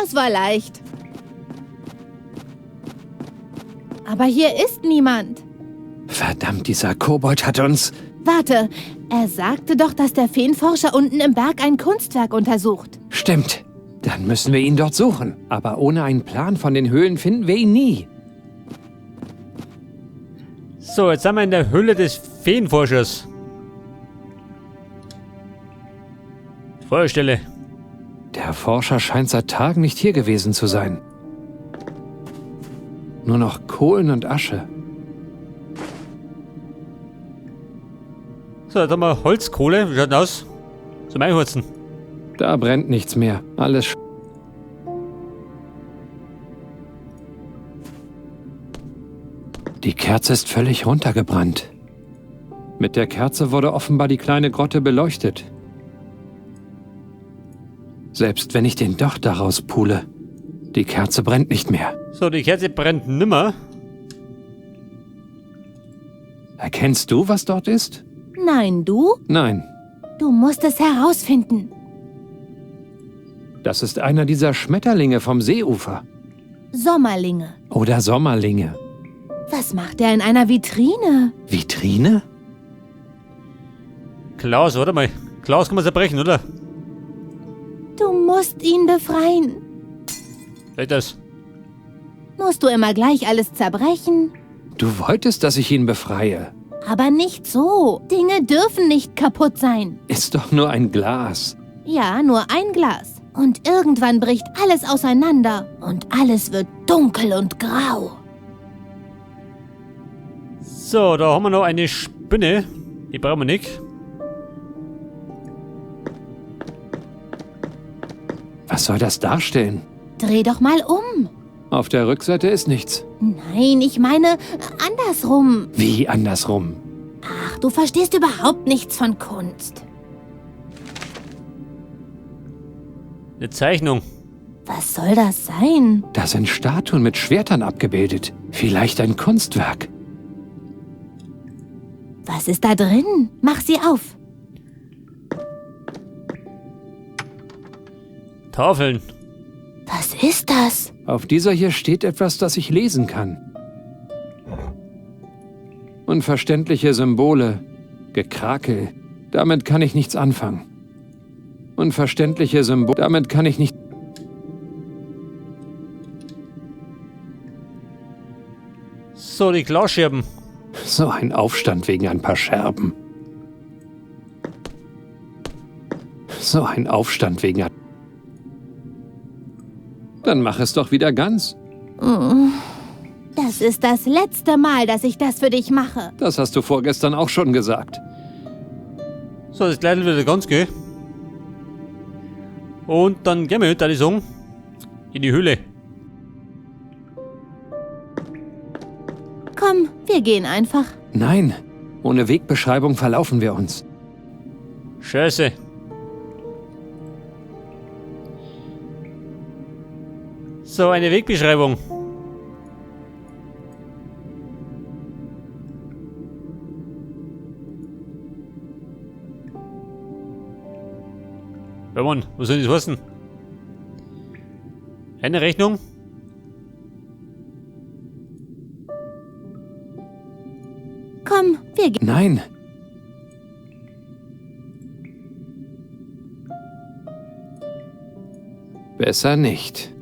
Das war leicht. Aber hier ist niemand. Verdammt, dieser Kobold hat uns... Warte, er sagte doch, dass der Feenforscher unten im Berg ein Kunstwerk untersucht. Stimmt. Dann müssen wir ihn dort suchen. Aber ohne einen Plan von den Höhlen finden wir ihn nie. So, jetzt sind wir in der Höhle des Feenforschers. Feuerstelle. Der Forscher scheint seit Tagen nicht hier gewesen zu sein. Nur noch Kohlen und Asche. So, jetzt haben wir Holzkohle. Wie schaut denn aus? Zum Einhurzen. Da brennt nichts mehr. Alles Die Kerze ist völlig runtergebrannt. Mit der Kerze wurde offenbar die kleine Grotte beleuchtet. Selbst wenn ich den Docht daraus pule, die Kerze brennt nicht mehr. So, die Kerze brennt nimmer. Erkennst du, was dort ist? Nein, du? Nein. Du musst es herausfinden. Das ist einer dieser Schmetterlinge vom Seeufer. Sommerlinge. Oder Sommerlinge. Was macht er in einer Vitrine? Vitrine? Klaus, warte mal. Klaus kann man zerbrechen, oder? Du musst ihn befreien. Vielleicht das. Musst du immer gleich alles zerbrechen? Du wolltest, dass ich ihn befreie. Aber nicht so. Dinge dürfen nicht kaputt sein. Ist doch nur ein Glas. Ja, nur ein Glas. Und irgendwann bricht alles auseinander und alles wird dunkel und grau. So, da haben wir noch eine Spinne. Die brauchen wir nicht. Was soll das darstellen? Dreh doch mal um. Auf der Rückseite ist nichts. Nein, ich meine andersrum. Wie andersrum? Ach, du verstehst überhaupt nichts von Kunst. Eine Zeichnung. Was soll das sein? Da sind Statuen mit Schwertern abgebildet. Vielleicht ein Kunstwerk. Was ist da drin? Mach sie auf. Tafeln. Was ist das? Auf dieser hier steht etwas, das ich lesen kann. Unverständliche Symbole. Gekrakel. Damit kann ich nichts anfangen. Unverständliche Symbole. Damit kann ich nicht... So, die Glasscherben. So ein Aufstand wegen ein paar Scherben. So ein Aufstand wegen ein... Dann mach es doch wieder ganz. Das ist das letzte Mal, dass ich das für dich mache. Das hast du vorgestern auch schon gesagt. So, das Kleidl wieder ganz, gell? Und dann gehen wir, würde ich sagen, in die Höhle. Komm, wir gehen einfach. Nein, ohne Wegbeschreibung verlaufen wir uns. Scheiße. So, eine Wegbeschreibung. Ja, Mann, was soll das heißen? Eine Rechnung? Komm, wir gehen. Nein. Besser nicht.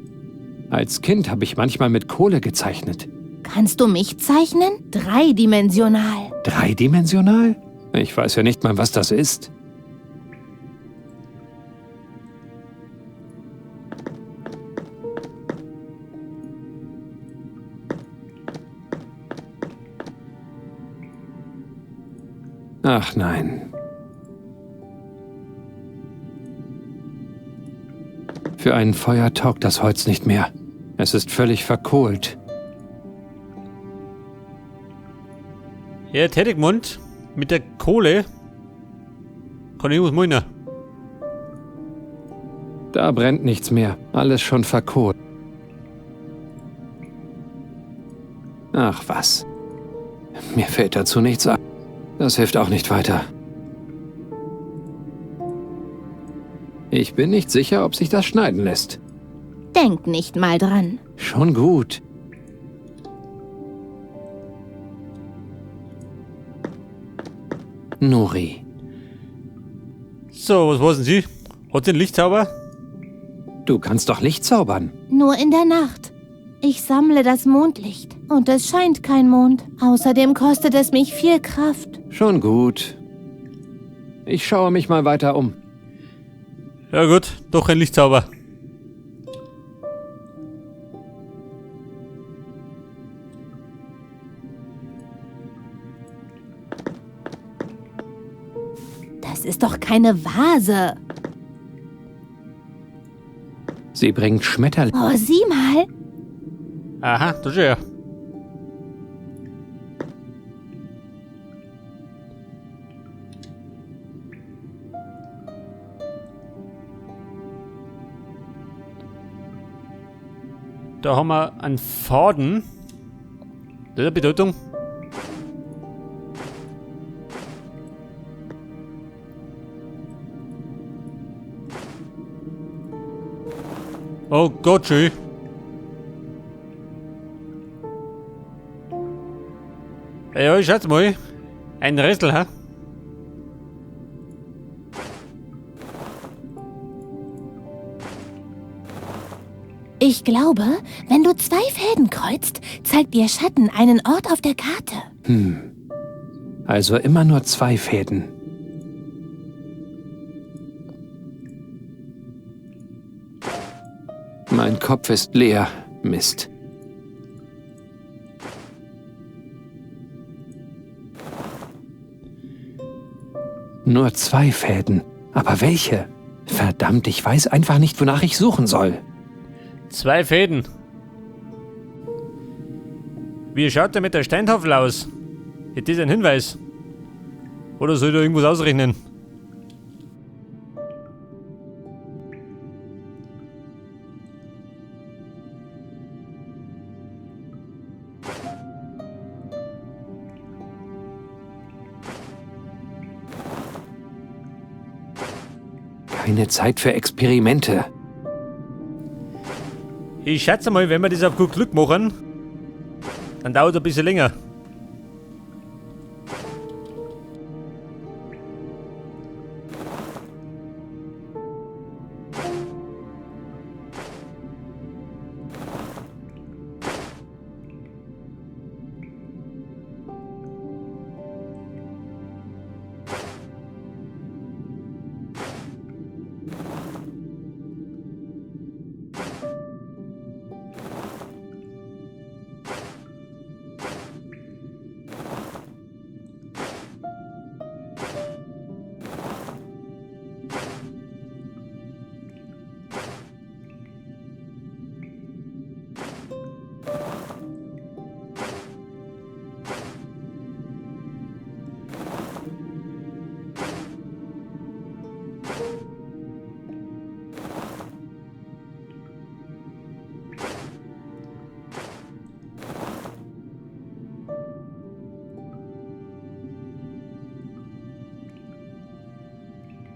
Als Kind habe ich manchmal mit Kohle gezeichnet. Kannst du mich zeichnen? Dreidimensional. Dreidimensional? Ich weiß ja nicht mal, was das ist. Ach nein. Für ein Feuer taugt das Holz nicht mehr. Es ist völlig verkohlt. Ja, Tätigmund mit der Kohle. Kann ich was meinen? Da brennt nichts mehr. Alles schon verkohlt. Ach was. Mir fällt dazu nichts ein. Das hilft auch nicht weiter. Ich bin nicht sicher, ob sich das schneiden lässt. Denk nicht mal dran. Schon gut. Nuri. So, was wollen Sie? Hat sie einen Lichtzauber? Du kannst doch Licht zaubern. Nur in der Nacht. Ich sammle das Mondlicht. Und es scheint kein Mond. Außerdem kostet es mich viel Kraft. Schon gut. Ich schaue mich mal weiter um. Ja gut, doch ein Lichtzauber. Das ist doch keine Vase. Sie bringt Schmetterlinge. Oh, sieh mal. Aha, das ist ja. Da haben wir einen Faden. Das ist eine Bedeutung. Oh Gott, schön. Ja, ich schätze mal. Ein Rätsel, hä? Ich glaube, wenn du zwei Fäden kreuzt, zeigt ihr Schatten einen Ort auf der Karte. Also immer nur zwei Fäden. Mein Kopf ist leer. Mist. Nur zwei Fäden. Aber welche? Verdammt, ich weiß einfach nicht, wonach ich suchen soll. Zwei Fäden. Wie schaut der mit der Steintafel aus? Ist das ein Hinweis? Oder soll ich da irgendwas ausrechnen? Keine Zeit für Experimente. Ich schätze mal, wenn wir das auf gut Glück machen, dann dauert es ein bisschen länger.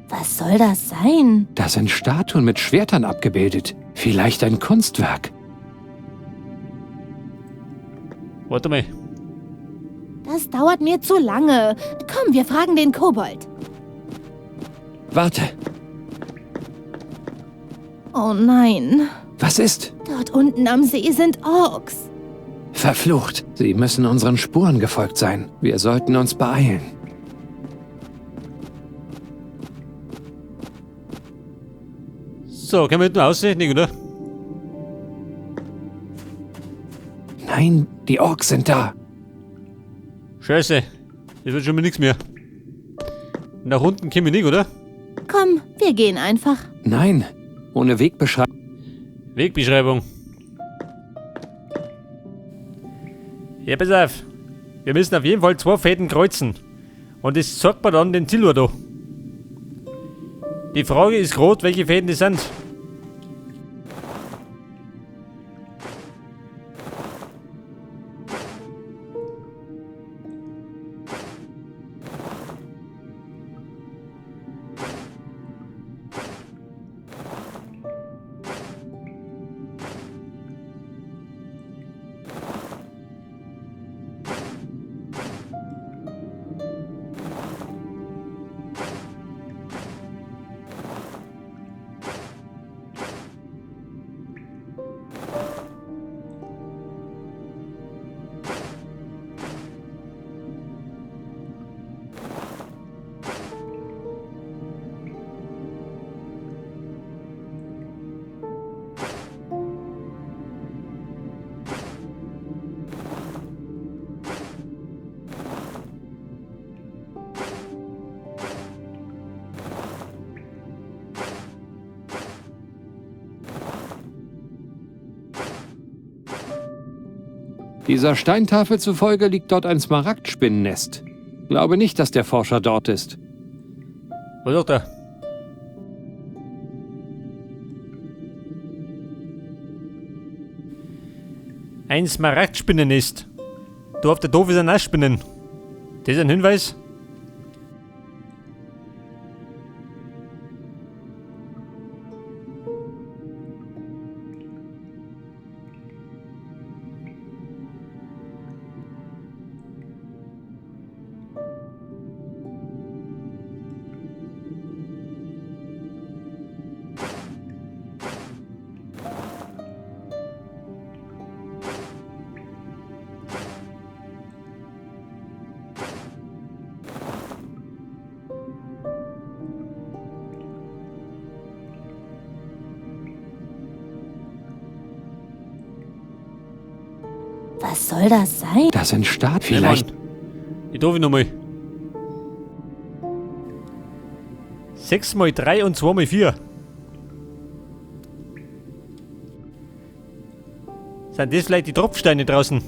Was soll das sein? Da sind Statuen mit Schwertern abgebildet. Vielleicht ein Kunstwerk. Warte mal. Das dauert mir zu lange. Komm, wir fragen den Kobold. Warte, Oh nein. was ist? Dort unten am See sind Orks. Verflucht. Sie müssen unseren Spuren gefolgt sein. Wir sollten uns beeilen. So, können wir hinten aussehen? Nicht, oder? Nein, die Orks sind da. Scheiße. Das wird schon mal nichts mehr. Nach unten kommen wir nicht, oder? Komm, wir gehen einfach. Nein, ohne Wegbeschreibung. Wegbeschreibung. Ja, pass auf. Wir müssen auf jeden Fall zwei Fäden kreuzen. Und das zeigt mir dann den Zielort da. Die Frage ist gerade, welche Fäden das sind. Dieser Steintafel zufolge liegt dort ein Smaragdspinnennest. Glaube nicht, dass der Forscher dort ist. Was sagt er? Ein Smaragdspinnennest. Du auf der Doof ist ein Nassspinnen. Das ist ein Hinweis. Was soll das sein? Das sind Stat. Vielleicht. Mann. Die Doofe nochmal. 6 mal 3 und 2 mal 4. Sind das vielleicht die Tropfsteine draußen?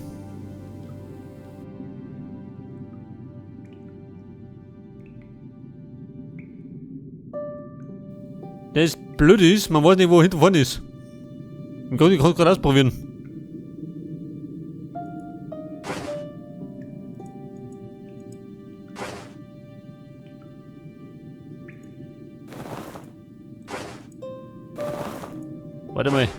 Das blöd ist, man weiß nicht, wo hinten vorne ist. Im Grunde kann ich gerade ausprobieren. Warte mal.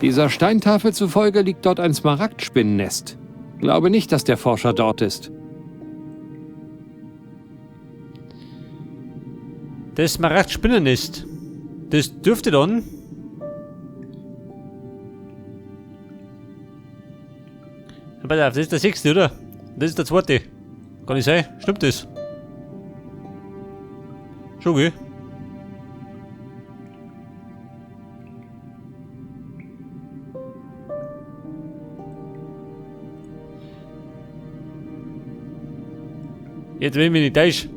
Dieser Steintafel zufolge liegt dort ein Smaragdspinnennest. Glaube nicht, dass der Forscher dort ist. Das Smaragdspinnennest. Das dürfte dann... Pass auf, das ist der 6., oder? Das ist der 2. Kann nicht sein. Stimmt das? Schon, gell? Jetzt will ich mich nicht täuschen.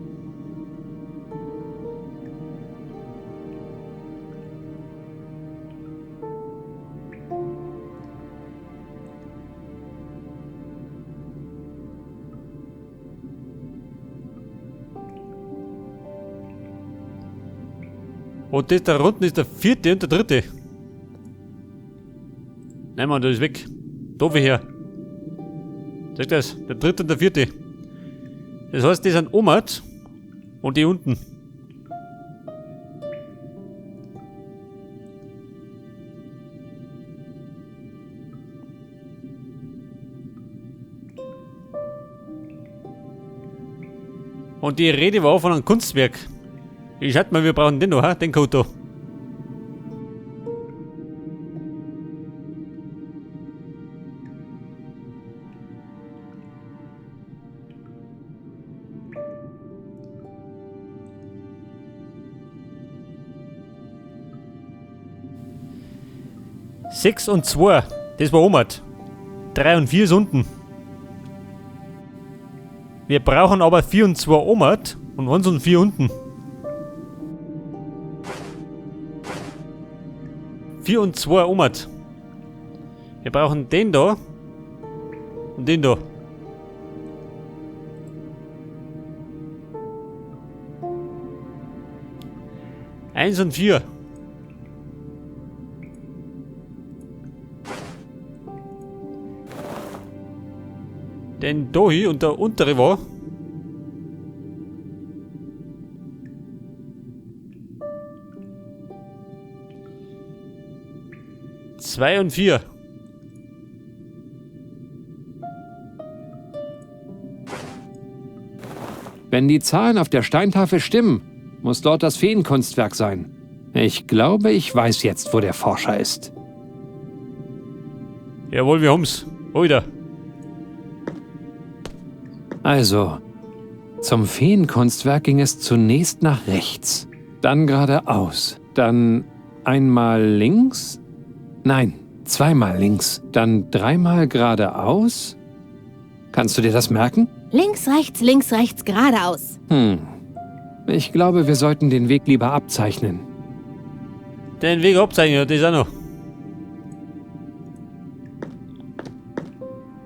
Und das da unten ist der 4. und der 3. Nein, Mann, das ist weg. Doofe her. Sag das, der 3. und der 4. Das heißt, die sind oben und die unten. Und die Rede war auch von einem Kunstwerk. Ich schätze mal, wir brauchen den noch, ha? Den Code da. 6 und 2, das war oben. 3 und 4 ist unten. Wir brauchen aber 4 und 2 oben und 1 und 4 unten. 4 und 2 oben. Wir brauchen den da und den da. 1 und 4. Denn da hier und der untere war. 2 und 4. Wenn die Zahlen auf der Steintafel stimmen, muss dort das Feenkunstwerk sein. Ich glaube, ich weiß jetzt, wo der Forscher ist. Jawohl, wir haben's. Alter. Also, zum Feenkunstwerk ging es zunächst nach rechts, dann geradeaus, dann einmal links, nein, zweimal links, dann dreimal geradeaus. Kannst du dir das merken? Links, rechts, links, rechts, geradeaus. Ich glaube, wir sollten den Weg lieber abzeichnen. Den Weg abzeichnen, das ist auch noch.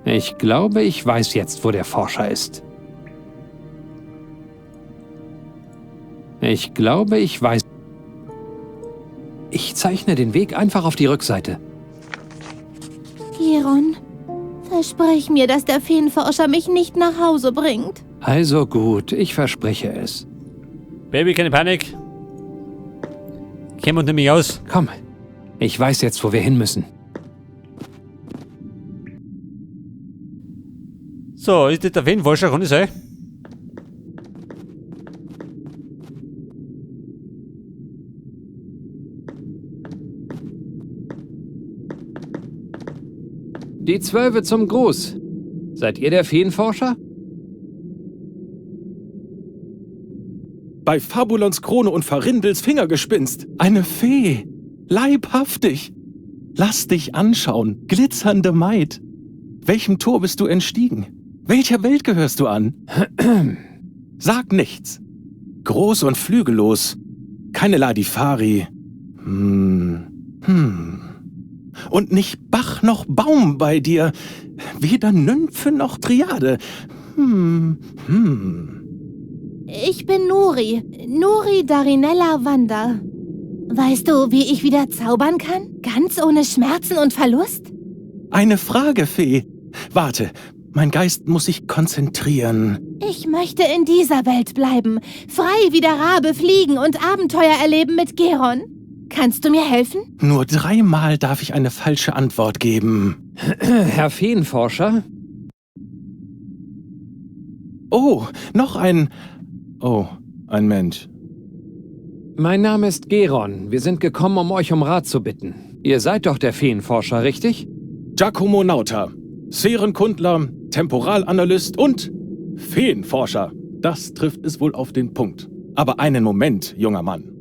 Ich glaube, ich weiß jetzt, wo der Forscher ist. Ich glaube, ich weiß... Ich zeichne den Weg einfach auf die Rückseite. Geron, versprich mir, dass der Feenforscher mich nicht nach Hause bringt. Also gut, ich verspreche es. Baby, keine Panik. Kämen wir nämlich aus. Komm, ich weiß jetzt, wo wir hin müssen. So, ist das der Feenforscher, kann das sein? Die Zwölfe zum Gruß. Seid ihr der Feenforscher? Bei Fabulons Krone und Farindels Fingergespinst. Eine Fee. Leibhaftig. Lass dich anschauen, glitzernde Maid. Welchem Tor bist du entstiegen? Welcher Welt gehörst du an? Sag nichts. Groß und flügellos. Keine Ladifari. Und nicht Bach noch Baum bei dir. Weder Nymphe noch Triade. Ich bin Nuri. Nuri Darinella Wander. Weißt du, wie ich wieder zaubern kann? Ganz ohne Schmerzen und Verlust? Eine Frage, Fee. Warte, mein Geist muss sich konzentrieren. Ich möchte in dieser Welt bleiben. Frei wie der Rabe fliegen und Abenteuer erleben mit Geron. Kannst du mir helfen? Nur dreimal darf ich eine falsche Antwort geben. Herr Feenforscher? Oh, noch ein... Oh, ein Mensch. Mein Name ist Geron. Wir sind gekommen, um euch um Rat zu bitten. Ihr seid doch der Feenforscher, richtig? Giacomo Nauta, Sphärenkundler, Temporalanalyst und Feenforscher. Das trifft es wohl auf den Punkt. Aber einen Moment, junger Mann.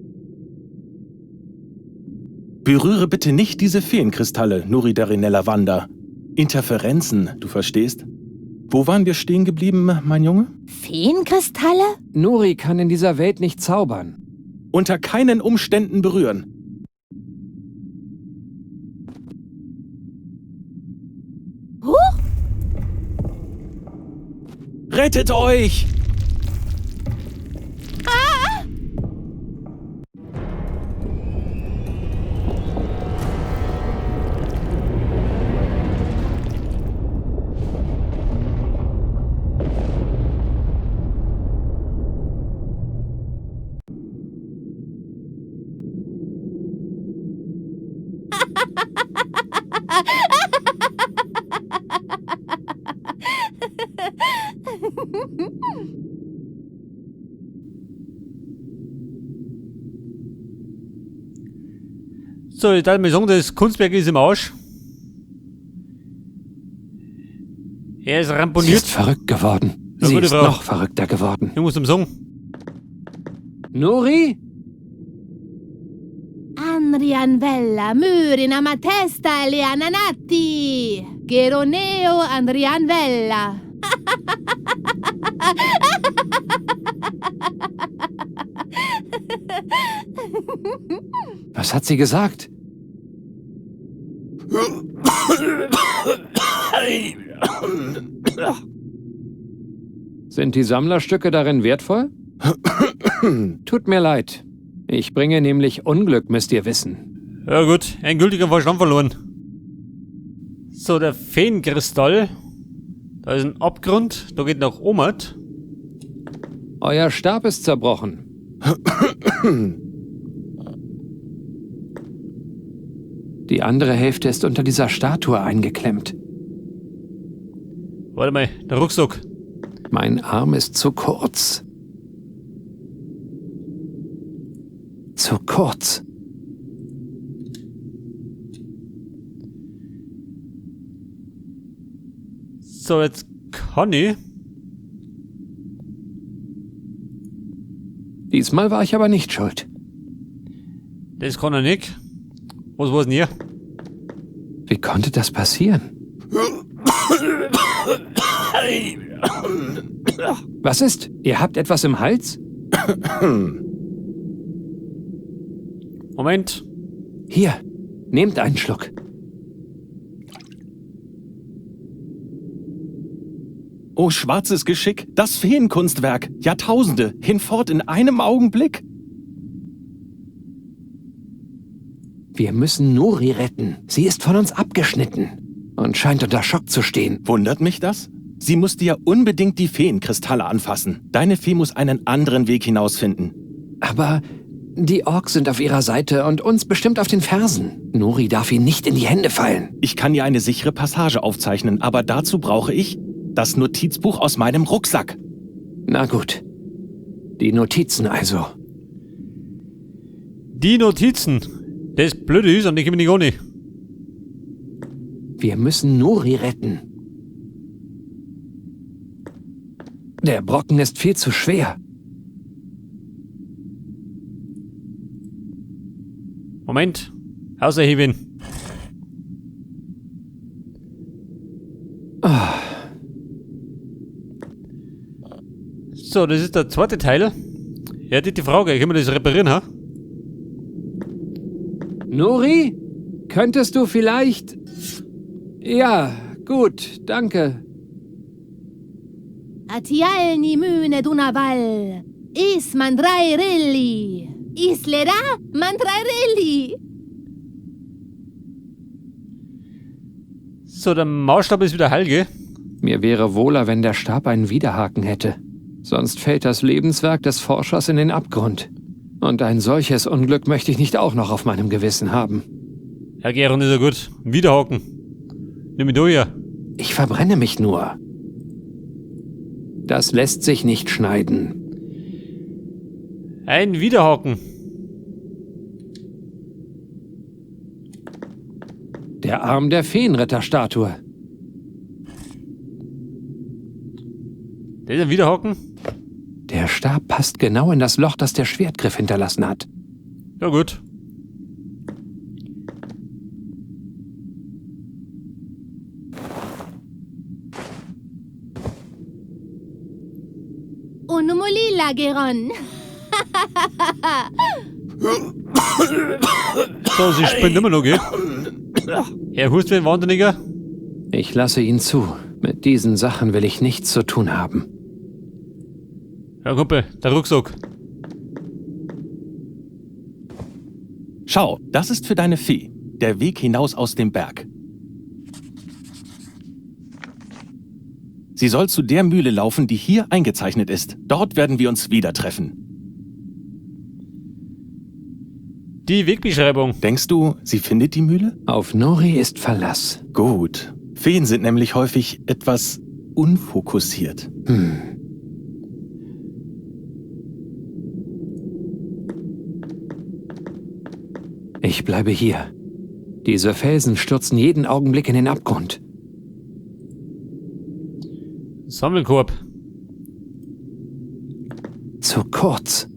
Berühre bitte nicht diese Feenkristalle, Nuri Darinella Wanda. Interferenzen, du verstehst? Wo waren wir stehen geblieben, mein Junge? Feenkristalle? Nuri kann in dieser Welt nicht zaubern. Unter keinen Umständen berühren. Huch! Rettet euch! Ah! So, ich darf mal sagen, das Kunstwerk ist im Arsch. Er ist ramponiert. Sie ist verrückt geworden. Na, Sie gute ist Frau. noch verrückter geworden. Ich muss zum Song. Nuri? Andrian Vella, Murina Matesta, Leananatti. Geroneo Andrian Vella. Was hat sie gesagt? Sind die Sammlerstücke darin wertvoll? Tut mir leid. Ich bringe nämlich Unglück, müsst ihr wissen. Ja gut, endgültiger Verstand verloren. So, der Feenkristall. Da ist ein Abgrund, da geht nach Omert. Euer Stab ist zerbrochen. Die andere Hälfte ist unter dieser Statue eingeklemmt. Warte mal, der Rucksack. Mein Arm ist zu kurz. Zu kurz. So, jetzt kann ich. Diesmal war ich aber nicht schuld. Das kann er nicht. Was war's denn hier? Wie konnte das passieren? Was ist? Ihr habt etwas im Hals? Moment. Hier, nehmt einen Schluck. Oh, schwarzes Geschick, das Feenkunstwerk, Jahrtausende, hinfort in einem Augenblick. Wir müssen Nuri retten. Sie ist von uns abgeschnitten und scheint unter Schock zu stehen. Wundert mich das? Sie musste ja unbedingt die Feenkristalle anfassen. Deine Fee muss einen anderen Weg hinausfinden. Aber die Orks sind auf ihrer Seite und uns bestimmt auf den Fersen. Nuri darf ihnen nicht in die Hände fallen. Ich kann ihr eine sichere Passage aufzeichnen, aber dazu brauche ich das Notizbuch aus meinem Rucksack. Na gut. Die Notizen also. Die Notizen. Das Blöde ist, und ich komme nicht ohne. Wir müssen Nuri retten. Der Brocken ist viel zu schwer. Moment. Außerheben. Ah. So, das ist der zweite Teil. Ja, die Frage, können wir das reparieren, ha? Nuri, könntest du vielleicht... Ja, gut, danke. Atial nimüne dunaval, is mandrairilli, islera mandrairilli. So, der Maßstab ist wieder heil, gell? Mir wäre wohler, wenn der Stab einen Widerhaken hätte. Sonst fällt das Lebenswerk des Forschers in den Abgrund. Und ein solches Unglück möchte ich nicht auch noch auf meinem Gewissen haben. Herr Geron, ist ja gut. Widerhaken. Nimm mich da her. Ich verbrenne mich nur. Das lässt sich nicht schneiden. Ein Widerhaken. Der Arm der Feenritterstatue. Der ist ein Widerhaken? Der Stab passt genau in das Loch, das der Schwertgriff hinterlassen hat. Ja gut. Unumulila, Geron. So, sie spinnt immer noch, gell? Er hust wie ein Wahnsinniger. Ich lasse ihn zu. Mit diesen Sachen will ich nichts zu tun haben. Ja, Kumpel, der Rucksack. Schau, das ist für deine Fee. Der Weg hinaus aus dem Berg. Sie soll zu der Mühle laufen, die hier eingezeichnet ist. Dort werden wir uns wieder treffen. Die Wegbeschreibung. Denkst du, sie findet die Mühle? Auf Nuri ist Verlass. Gut. Feen sind nämlich häufig etwas unfokussiert. Ich bleibe hier. Diese Felsen stürzen jeden Augenblick in den Abgrund. Sammelkorb. Zu kurz.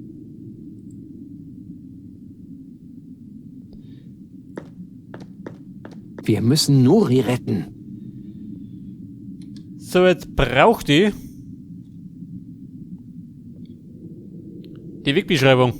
Wir müssen Nuri retten. So, jetzt braucht die die Wegbeschreibung.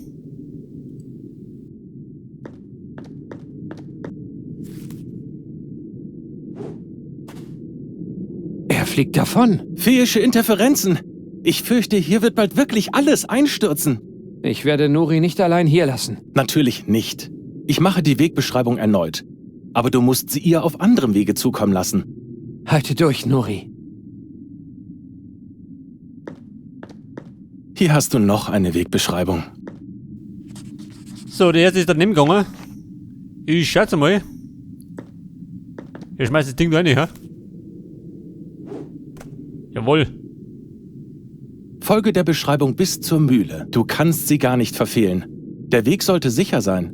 Er fliegt davon. Feeische Interferenzen. Ich fürchte, hier wird bald wirklich alles einstürzen. Ich werde Nuri nicht allein hier lassen. Natürlich nicht. Ich mache die Wegbeschreibung erneut. Aber du musst sie ihr auf anderem Wege zukommen lassen. Halte durch, Nuri. Hier hast du noch eine Wegbeschreibung. So, der erste ist daneben gegangen. Ich schätze mal. Ich schmeiß das Ding da rein, ja? Jawohl. Folge der Beschreibung bis zur Mühle. Du kannst sie gar nicht verfehlen. Der Weg sollte sicher sein.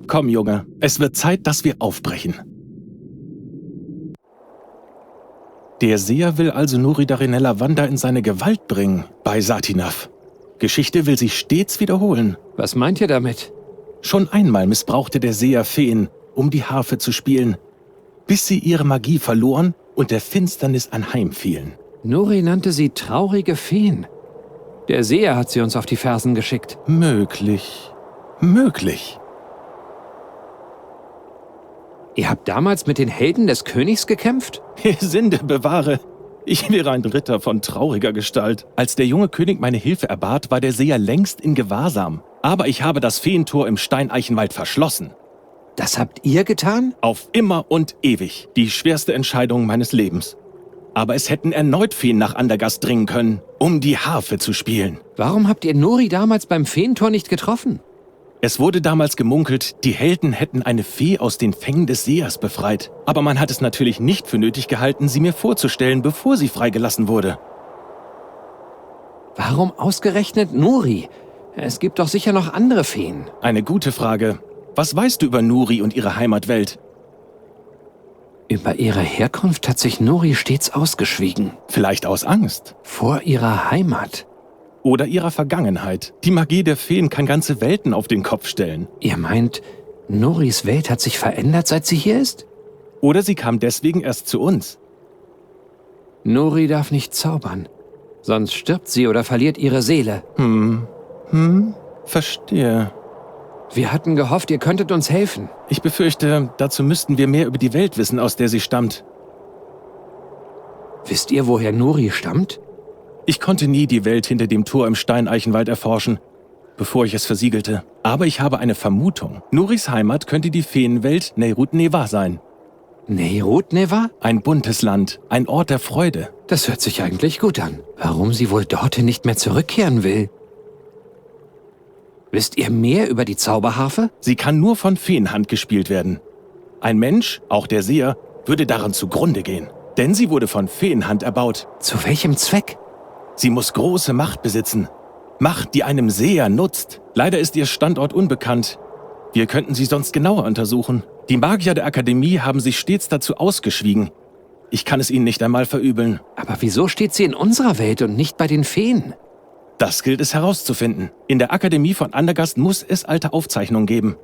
Komm, Junge. Es wird Zeit, dass wir aufbrechen. Der Seher will also Nuri Darinella Wanda in seine Gewalt bringen, bei Satinav. Geschichte will sich stets wiederholen. Was meint ihr damit? Schon einmal missbrauchte der Seher Feen, um die Harfe zu spielen, bis sie ihre Magie verloren und der Finsternis anheimfielen. Nuri nannte sie traurige Feen. Der Seher hat sie uns auf die Fersen geschickt. Möglich. Möglich. Ihr habt damals mit den Helden des Königs gekämpft? Sinde bewahre! Ich wäre ein Ritter von trauriger Gestalt. Als der junge König meine Hilfe erbat, war der Seher längst in Gewahrsam. Aber ich habe das Feentor im Steineichenwald verschlossen. Das habt ihr getan? Auf immer und ewig. Die schwerste Entscheidung meines Lebens. Aber es hätten erneut Feen nach Andergast dringen können, um die Harfe zu spielen. Warum habt ihr Nuri damals beim Feentor nicht getroffen? Es wurde damals gemunkelt, die Helden hätten eine Fee aus den Fängen des Sehers befreit. Aber man hat es natürlich nicht für nötig gehalten, sie mir vorzustellen, bevor sie freigelassen wurde. Warum ausgerechnet Nuri? Es gibt doch sicher noch andere Feen. Eine gute Frage. Was weißt du über Nuri und ihre Heimatwelt? Über ihre Herkunft hat sich Nuri stets ausgeschwiegen. Vielleicht aus Angst. Vor ihrer Heimat. Oder ihrer Vergangenheit. Die Magie der Feen kann ganze Welten auf den Kopf stellen. Ihr meint, Nuris Welt hat sich verändert, seit sie hier ist? Oder sie kam deswegen erst zu uns. Nuri darf nicht zaubern. Sonst stirbt sie oder verliert ihre Seele. Verstehe. Wir hatten gehofft, ihr könntet uns helfen. Ich befürchte, dazu müssten wir mehr über die Welt wissen, aus der sie stammt. Wisst ihr, woher Nuri stammt? Ich konnte nie die Welt hinter dem Tor im Steineichenwald erforschen, bevor ich es versiegelte. Aber ich habe eine Vermutung. Nuris Heimat könnte die Feenwelt Neirut Neva sein. Neirut Neva? Ein buntes Land, ein Ort der Freude. Das hört sich eigentlich gut an. Warum sie wohl dorthin nicht mehr zurückkehren will? Wisst ihr mehr über die Zauberharfe? Sie kann nur von Feenhand gespielt werden. Ein Mensch, auch der Seher, würde daran zugrunde gehen. Denn sie wurde von Feenhand erbaut. Zu welchem Zweck? Sie muss große Macht besitzen. Macht, die einem Seher nutzt. Leider ist ihr Standort unbekannt. Wir könnten sie sonst genauer untersuchen. Die Magier der Akademie haben sich stets dazu ausgeschwiegen. Ich kann es ihnen nicht einmal verübeln. Aber wieso steht sie in unserer Welt und nicht bei den Feen? Das gilt es herauszufinden. In der Akademie von Andergast muss es alte Aufzeichnungen geben.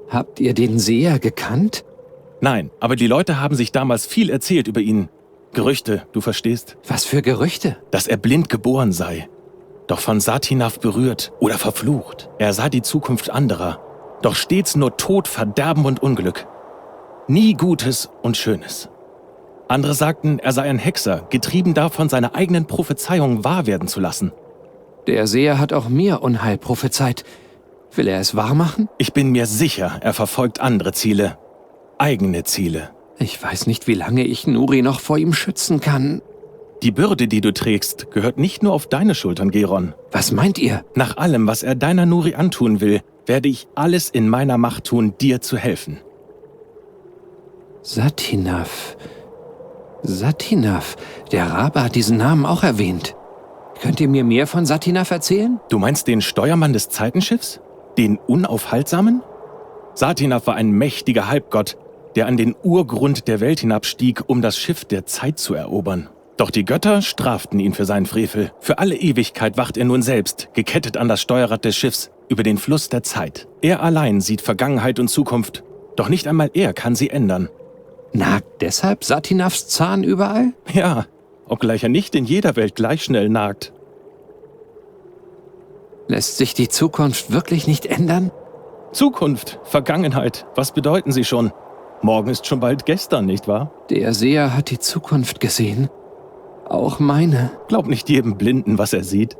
Habt ihr den Seher gekannt? Nein, aber die Leute haben sich damals viel erzählt über ihn. Gerüchte, du verstehst? Was für Gerüchte? Dass er blind geboren sei, doch von Satinav berührt oder verflucht. Er sah die Zukunft anderer, doch stets nur Tod, Verderben und Unglück. Nie Gutes und Schönes. Andere sagten, er sei ein Hexer, getrieben davon, seine eigenen Prophezeiungen wahr werden zu lassen. Der Seher hat auch mir Unheil prophezeit. Will er es wahr machen? Ich bin mir sicher, er verfolgt andere Ziele. Eigene Ziele. Ich weiß nicht, wie lange ich Nuri noch vor ihm schützen kann. Die Bürde, die du trägst, gehört nicht nur auf deine Schultern, Geron. Was meint ihr? Nach allem, was er deiner Nuri antun will, werde ich alles in meiner Macht tun, dir zu helfen. Satinav. Satinav. Der Rabe hat diesen Namen auch erwähnt. Könnt ihr mir mehr von Satinav erzählen? Du meinst den Steuermann des Zeitenschiffs? Den Unaufhaltsamen? Satinav war ein mächtiger Halbgott, der an den Urgrund der Welt hinabstieg, um das Schiff der Zeit zu erobern. Doch die Götter straften ihn für seinen Frevel. Für alle Ewigkeit wacht er nun selbst, gekettet an das Steuerrad des Schiffs, über den Fluss der Zeit. Er allein sieht Vergangenheit und Zukunft, doch nicht einmal er kann sie ändern. Nagt deshalb Satinavs Zahn überall? Ja, obgleich er nicht in jeder Welt gleich schnell nagt. Lässt sich die Zukunft wirklich nicht ändern? Zukunft, Vergangenheit, was bedeuten sie schon? Morgen ist schon bald gestern, nicht wahr? Der Seher hat die Zukunft gesehen. Auch meine. Glaub nicht jedem Blinden, was er sieht.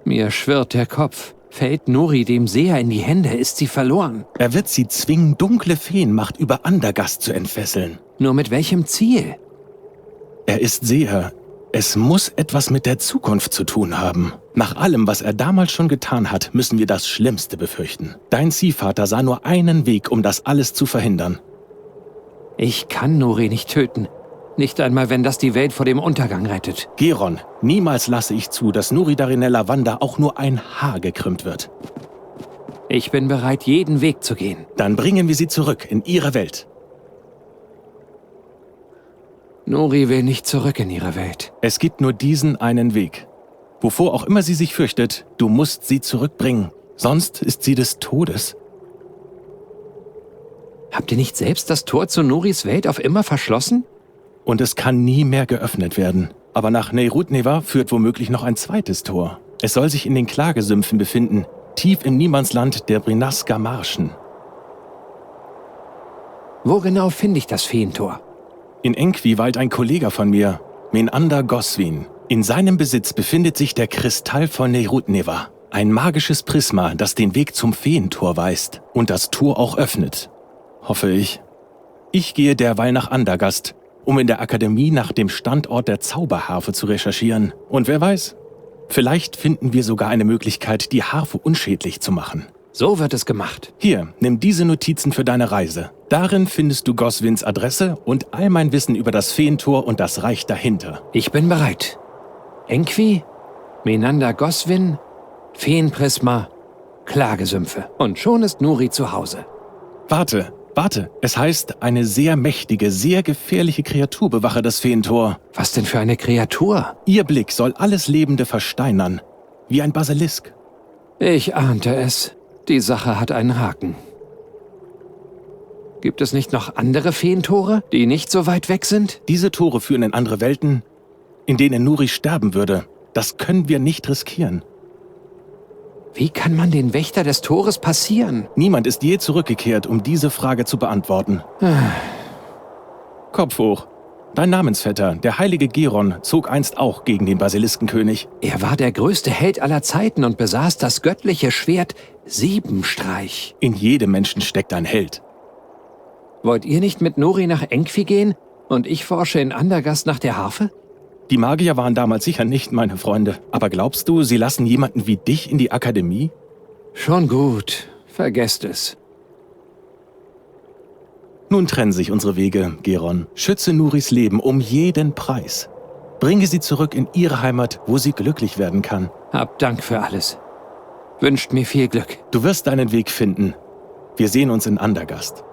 Mir schwirrt der Kopf. Fällt Nuri dem Seher in die Hände, ist sie verloren. Er wird sie zwingen, dunkle Feenmacht über Andergast zu entfesseln. Nur mit welchem Ziel? Er ist Seher. Es muss etwas mit der Zukunft zu tun haben. Nach allem, was er damals schon getan hat, müssen wir das Schlimmste befürchten. Dein Ziehvater sah nur einen Weg, um das alles zu verhindern. Ich kann Nuri nicht töten. Nicht einmal, wenn das die Welt vor dem Untergang rettet. Geron, niemals lasse ich zu, dass Nuri Darinella Wanda auch nur ein Haar gekrümmt wird. Ich bin bereit, jeden Weg zu gehen. Dann bringen wir sie zurück in ihre Welt. Nuri will nicht zurück in ihre Welt. Es gibt nur diesen einen Weg. Wovor auch immer sie sich fürchtet, du musst sie zurückbringen. Sonst ist sie des Todes. Habt ihr nicht selbst das Tor zu Nuris Welt auf immer verschlossen? Und es kann nie mehr geöffnet werden. Aber nach Neirutneva führt womöglich noch ein zweites Tor. Es soll sich in den Klagesümpfen befinden, tief im Niemandsland der Brinaska Marschen. Wo genau finde ich das Feentor? In Enqui weilt ein Kollege von mir, Menander Goswin. In seinem Besitz befindet sich der Kristall von Nerudneva. Ein magisches Prisma, das den Weg zum Feentor weist und das Tor auch öffnet. Hoffe ich. Ich gehe derweil nach Andergast, um in der Akademie nach dem Standort der Zauberharfe zu recherchieren. Und wer weiß, vielleicht finden wir sogar eine Möglichkeit, die Harfe unschädlich zu machen. So wird es gemacht. Hier, nimm diese Notizen für deine Reise. Darin findest du Goswins Adresse und all mein Wissen über das Feentor und das Reich dahinter. Ich bin bereit. Enqui, Menander Goswin, Feenprisma, Klagesümpfe. Und schon ist Nuri zu Hause. Warte, warte. Es heißt, eine sehr mächtige, sehr gefährliche Kreatur bewache das Feentor. Was denn für eine Kreatur? Ihr Blick soll alles Lebende versteinern. Wie ein Basilisk. Ich ahnte es. Die Sache hat einen Haken. Gibt es nicht noch andere Feentore, die nicht so weit weg sind? Diese Tore führen in andere Welten, in denen Nuri sterben würde. Das können wir nicht riskieren. Wie kann man den Wächter des Tores passieren? Niemand ist je zurückgekehrt, um diese Frage zu beantworten. Kopf hoch. Dein Namensvetter, der heilige Geron, zog einst auch gegen den Basiliskenkönig. Er war der größte Held aller Zeiten und besaß das göttliche Schwert Siebenstreich. In jedem Menschen steckt ein Held. Wollt ihr nicht mit Nuri nach Enqui gehen und ich forsche in Andergast nach der Harfe? Die Magier waren damals sicher nicht meine Freunde. Aber glaubst du, sie lassen jemanden wie dich in die Akademie? Schon gut. Vergesst es. Nun trennen sich unsere Wege, Geron. Schütze Nuris Leben um jeden Preis. Bringe sie zurück in ihre Heimat, wo sie glücklich werden kann. Hab Dank für alles. Wünscht mir viel Glück. Du wirst deinen Weg finden. Wir sehen uns in Andergast.